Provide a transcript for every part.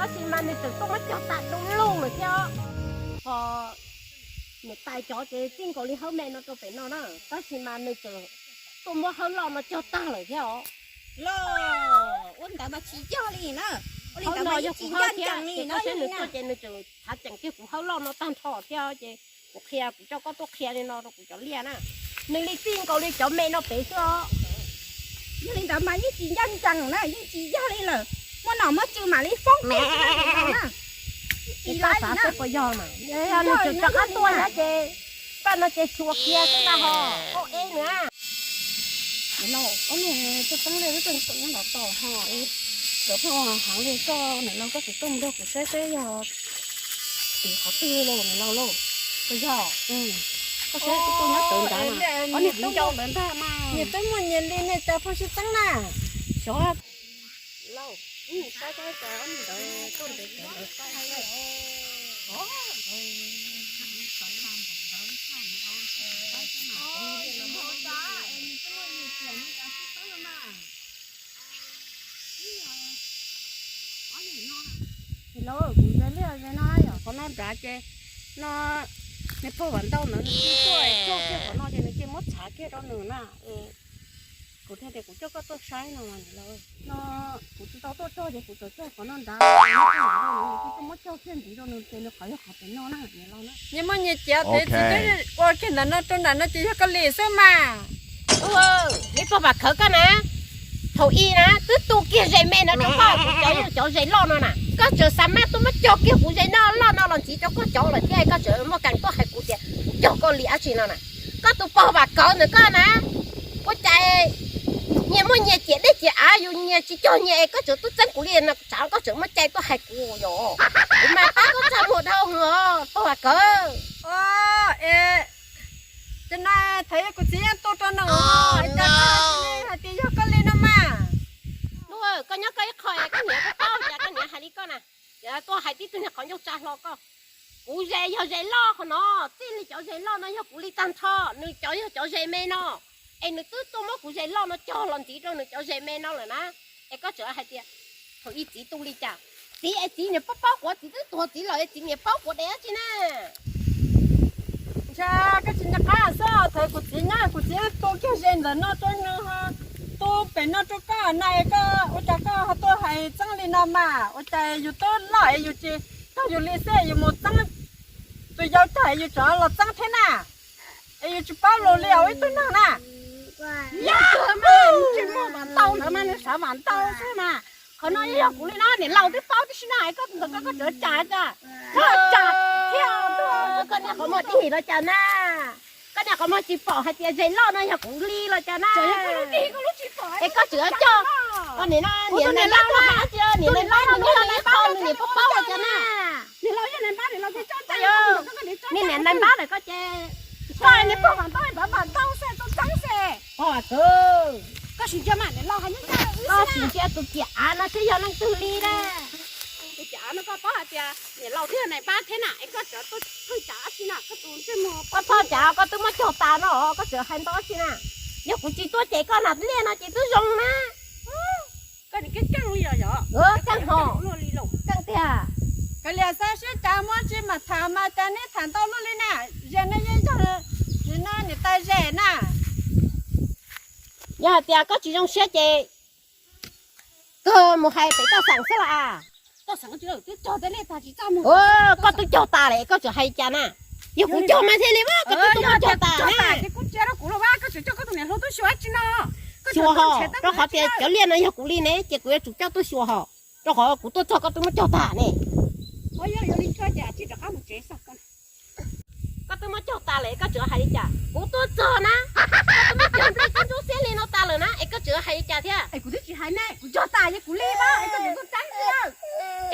Tab sis mas nws tseem tuaj muab cog tag du lug lawm thiab. Ho niam tais cov ces txij nkaus li hawb me no rau pem no na, tab sis mas nws tseem tuaj muab hawb loj no cog tag lawm thiab os. Los ua ntawd mas tsis yog li na. Ua li ntawd mas yog kuv hawb thiab ces koj saib nws tuaj ces nws tseem txhav tseem kiag kuv hawb loj no tag nrho thiab ces kuv qhia, kuv coj koj tuaj qhia li no rau kuv cov liaj na. Nws li txij nkaus li cov me no pem xwb os. Yog li ntawd mas yeej tsis ncaj ncees na, yeej tsis yog li lawm. Muaj nom muaj tswv mam li foob kiag na. Tsis xav xav seb puas yog mas, yog nws tseem rov qab tuaj thiab ces paj no ces xyuas kiag xwb ntag ho. Ua e nws. Niam laus, ob niag tuaj teeb liaj wb tuaj nyob nrad tos ho, cov phooj heev li koj niam laus, koj tsis tuaj mus nrog kuv saib seb yog tim qhov twg lauj niam laus lauj. Puas yog? Koj saib kuv tuaj nyob ntawd ntag, ob niag kuv ncau ntawd ntag mas. Nyias twb muaj nyias li, nej cov phooj sib teeb na. Xyov lauj, saib saib ob niag ntawd tuaj ntev ntev ntawd. Niam laus, kuv ze liaj ze no yog qhov no nrad ces no, niag pog Vam Ntau ntawd nws tuaj tuaj kiag qhov no ces nws cia muab txhav kiag rau nws na. Kuv thiaj tias kuv coj koj tuaj saib no mas niam laus. No kuv tsis tau tuaj txog ces kuv txawm txog qhov no nrad, nws kuj tuaj muab cog kiag ntxiv rau nws ces nws qhov yog qhov pem no na niam laus na. Nyias muaj nyias cev, tes txiv twb ua kiag ntawm no rau nram no ces yog koj li xwb mas. Ub, li pog Vam Khawv koj na, thaum ub na twb tu kiag ze me no rau koj, kuv cov yog cov ze loj no na, koj tseem xav maj tuaj muab cog kiag kuv ze loj no los ntxiv rau koj cov lawm thiab, koj tseem muaj keev tuaj hais kuv tias kuv cog koj li dab tsi no na. Koj tus pog Vam Khawv ntawm koj na, ua cas nyias muaj nyias ciam dej ciam av, yus nyias tsis cog nyias es koj tseem tuaj txeeb kuv li no, tsam koj tseem muaj cai tuaj hais kuv yom. Kuv mas pab koj txaj muag dhau hwv os pog Vam Khawv. Ces no thaum kuv txiv yeej tu rau no, cas koj hais tias yog koj li no mas. Nub, koj nyob koj ib qho es koj niam koj paub cas koj niam hais li koj na. Ces tuaj hais tib tug niag qhov ncauj tsa hlo koj. Kuv ze yog ze loj qhov no, txij li cov ze loj no yog kuv li tag nrho, nws cov yog cov ze me no. Es nws twb tuaj muab kuv ze loj no cog los ntxiv rau nws cov ze me no lawm na. Es koj tseem hais tias thaum ub txiv tu li cas? Txiv es txiv niam paub paub quav, txiv twb tuag txiv lawm es txiv niam paub quav dev dab tsi na. Ntshe koj tsis nco qab xwb, thaum kuv txiv nyob kuv txiv tu kiag ze ntawm no rau nws, tu pem no rau koj na, es koj ua cas koj ho tuaj hais txeeb li no mas, ua cas yus twb loj es yus tsis tau yus li xwb yus mus txeeb tus yau cog es yus tseem los txeeb thiab na. Es yus tsis paub lus li os ib tug neeg na. Yog tsis muaj Vam Ntau ntawd mas nws xav Vam Ntau xwb mas. Qhov no yog kuv li no, niam laus twb paub tib si no, koj tus ntawd koj tseem cas cas, koj cas thiab. Koj niag qhov muag tib him los cas na? Koj niag qhov muag tsis pom hais tias ze loj no yog kuv li los cas na? Es koj tseem coj, koj niam no niam nais npab tuaj hais dab tsi, niam nais npab nws nyob li ib qho nws niam paub paub los cas na? Niam laus yog nais npab, niam laus thiaj coj, niam nais npab lawm koj ces, koj niam pog Vam Ntau, Vam Ntau xwb, tau txeeb xwb. Pog Vam Khawv, koj sim ntsia mas niam laus hais nyob nyob, koj sim ntsia tus ciam av no seb yog leej twg li na. Tus ciam av no koj paub hais tias niam laus thiab nais npab thiab na, es koj tseem tuaj pheej cas dab tsi na, koj tus ntsej muag, koj txhob cas koj twb muab cog tas no koj tseem hais ntau dab tsi na. Yog kuv tsis tuaj ces koj na liaj no ces twb zoo na. Koj niam keej keej li yog, keej ho, keej tiag. Kav liam xav seb cas muaj tsis mam tham mas cas neb tham ntau luaj li na. Ze neb yeej yog, no niam tais ze na. Yog hais tias koj tsis zoo siab ces koj mus hais pem toj xeem xwb los as. Koj twb cog tas lawm, koj tseem hais cas na? Yog kuv cog mas thiaj li, koj twb cog tas na. Xyuas ho, rau qhov tias cov liaj no yog kuv li ne ces kuv yuav tsum coj tuaj xyuas ho. Rau qhov kuv tuaj txog koj twb muab cog tas ne. Koj twb muab cog tas lawm koj tseem hais li cas? Kuv tuaj txog na, koj twb muab cog nplej tib ntsuab xiab li no tas lawm na es koj tseem hais li cas thiab? Es kuv twb tsis hais ne, kuv cog tas ces kuv li mas es koj tseem tuaj txeeb.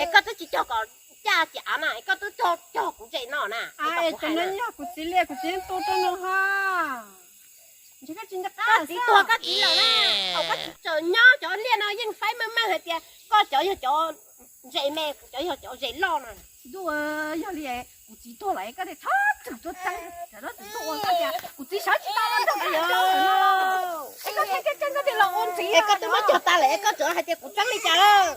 Es koj twb tsis cog kom caj ciam av na es koj twb cog, cog kuv ze no na. Yog kuv txiv li kuv txiv tu rau nws ho. Koj txiv tuag koj txiv lawm na, thaum koj txiv tseem nyob cov liaj no yeej faib meej meej hais tias koj cov yog cov ze me, kuv cov yog cov ze loj no. Yog li kuv txiv tuag lawm koj thiaj txhob txwm tuaj txeeb, kuv txiv sawv tsis tau nrog koj. Es koj thiaj tseeb koj thiaj los ua ntxiv, es koj twb muab cog tas lawm es koj tseem hais tias kuv txeeb li cas lawm?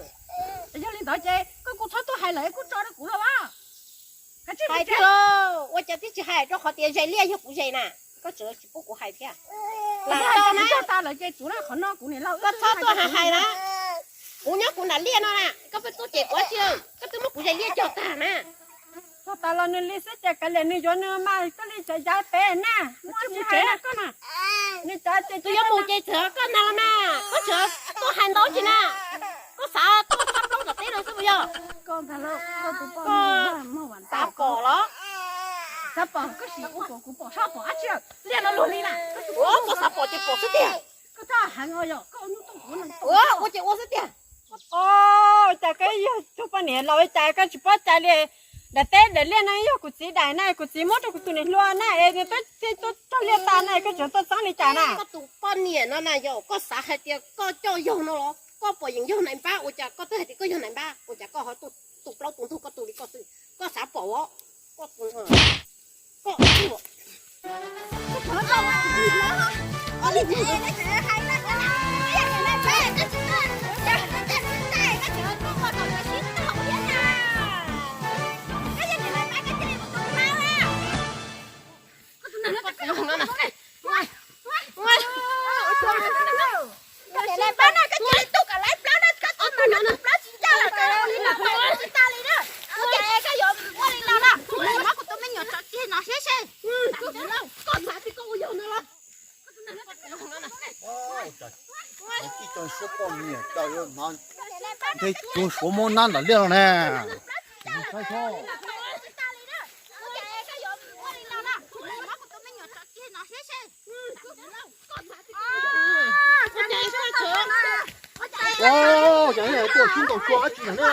Yog li ntawd ces koj kuj txhob Hais tiag lauj, ua cas twb tsis hais rau qhov tias zais liaj yog kuv zais na, koj tseem tsis pub kuv hais thiab. Lam tau na, koj txhob tuaj hais hais na. Kuv nyob kuv nram liaj no na, koj pheej tuaj cem kuv dab tsi, koj twb muab kuv zais liaj cog tag na. Txog tas los nws li xwb ces kav liam nws yuav nws mas koj li tseem yav pem na, muaj tsis hais na koj na. Nws cov ces twb yuav mus ces txawm koj ntag los mas, koj tseem tuaj hais ntau tsi na. Koj xav tuaj thab plaub tom teb no xwb puas yog? Koj ntag lauj, koj tus poj, koj xav pom los? Xav pom koj sim ua kom kuv pom sab pom dab tsi, liaj no luag li na. Ua koj xav pom ces pom xwb tiag. Koj txhob heev os, yog koj ua nyuj tooj kuv no. Ua ua ces ua xwb tiag. Ua cas koj yog tus poj niam laus li cas koj tsis paub cai li. Daim teb daim liaj no yog kuv txiv daim na, kuv txiv muab rau kuv tus niam hluas na es nws twb tuaj raug liaj tas na, koj tseem tuaj txeeb li cas na? Koj tus poj niam no na, yog koj xav hais tias koj coj yog no los? Koj puas yeem yog nais npab? Ua cas koj twb hais tias koj yog nais npab, ua cas koj ho tu plaub tu ntug koj tu li koj xwb? Koj xav pom os. Koj, koj Koj niam nais npab no koj cia li tuaj kom lawv plaub na, koj tuaj mas lawv tus plaub tsis ncaj lawm, koj ua li no tsis tau li na. Ua cas koj yuav ua li no na? Muab kuv tus me nyuam tso tseg no seb seb. Koj xav tias koj ua yog no los? Tij co suab poj niam cas yuav hnav ntheb cuag suav mob nab nram liaj no ne. Saib seb. Ua cas nej tuaj sib ntaus txog dab tsi na?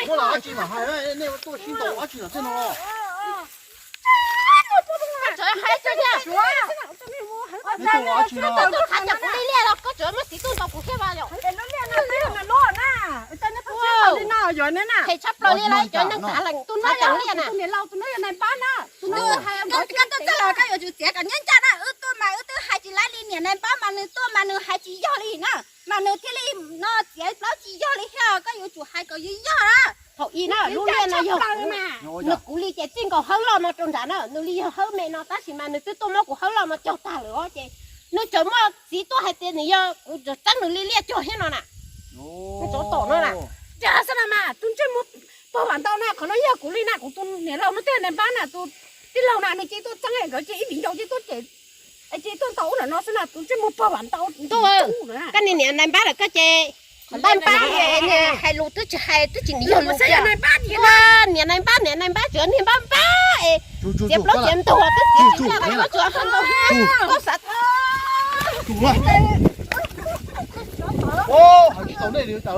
Muab los dab tsi mas hais, nej tuaj sib ntaus dab tsi na tej no? Neb tuaj los dab tsi no? Koj tuaj tham cov kuv li liaj los koj tseem muab txiv tuaj ntaus kuv thiab mas yom? Phem tshaj plaws li lawm cov neeg tham leem tuaj no yom. Tus no yog nais npab na, tus no hais koj tuaj txog los koj yuav tsum txiav kom nyob ncaj na. Wb tuaj mas wb twb hais tsis laib li, niam nais npab mas nws tuaj mas nws hais tsis yog li na, mas nws thiaj li no txiav plaub tsis yog li thiab. Koj yuav tsum hais kom yog yog na. Thaum ub na lub liaj no yog nws, kuv li ces txij nkaus hawb loj no rau nrad na, nws li yog hawb me no tab sis mas nws twb tuaj muab kuv hawb loj no cog tag lawm os. Ces nws tseem muaj txiv tuaj hais tias nws yog kuv tseem txeeb nws li liaj cog thiab no na. Nws tsov tom no na. Cas xwb no mas tus ntsej muag pog vam ntau na, qhov no yog kuv li na, kuv tus niam laus no tej nais npab na, tus tij laug na nws cia tuaj txeeb nkawd cia ib viv ncaus cia tuaj cem, cia tuaj ntaus ub nram no xwb na, tus ntsej muag pog vam ntau. Koj niag niam nais npab lawm koj ces npab npab hais lus twb tsis hais twb tsis niam yog lus tiag. Niam nais npab niam nais npab tsuas niag npab npab es txiav plaub txiav ntug twb txiav tsis ncaj, koj tsuas hais ntau, koj xav Hais tsis tau nej li tas.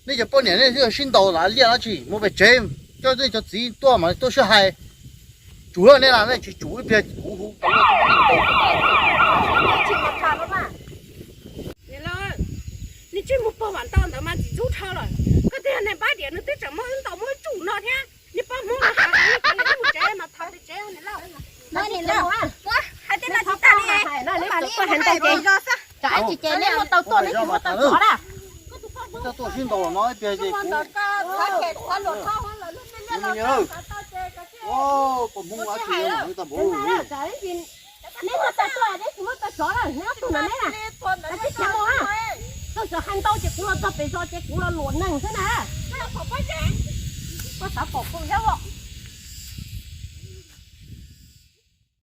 Nej cov poj niam nej twb sib ntaus lav liaj dab tsi, mus pem tsev, coj nej cov txiv tuaj mas tuaj sib hais. Tsum lawm nej las, nej tsis tsum ib pliag kuv hu. Niam laus, nws tsis mus pog vam ntau ntawd mas ntxim ntxub dhau lawm. Koj twb yog nais npab tias nws twb tseem muab wb ntaus muab wb tsum no thiab. Niag poj Hmoob no, mus tsev mas tham pem tsev niam laus. Hais tias no tsis tag li, mam li hais ntau ces tsam ib chim ces neb muab tau tuaj neb tsis muab tau tsov na. Tuaj sib ntaus no ib pliag ces kuv, poj Hmoob dab tsi tau npaum. Neb muab tau tuaj neb tsis muab tau tsov na, neb ob tug no neb na. Tsis khiav mus na. Koj txawm hais ntau ces kuv los txog pem zos ces kuv los luam neeg xwb na. Koj xav pom kuv thiab os.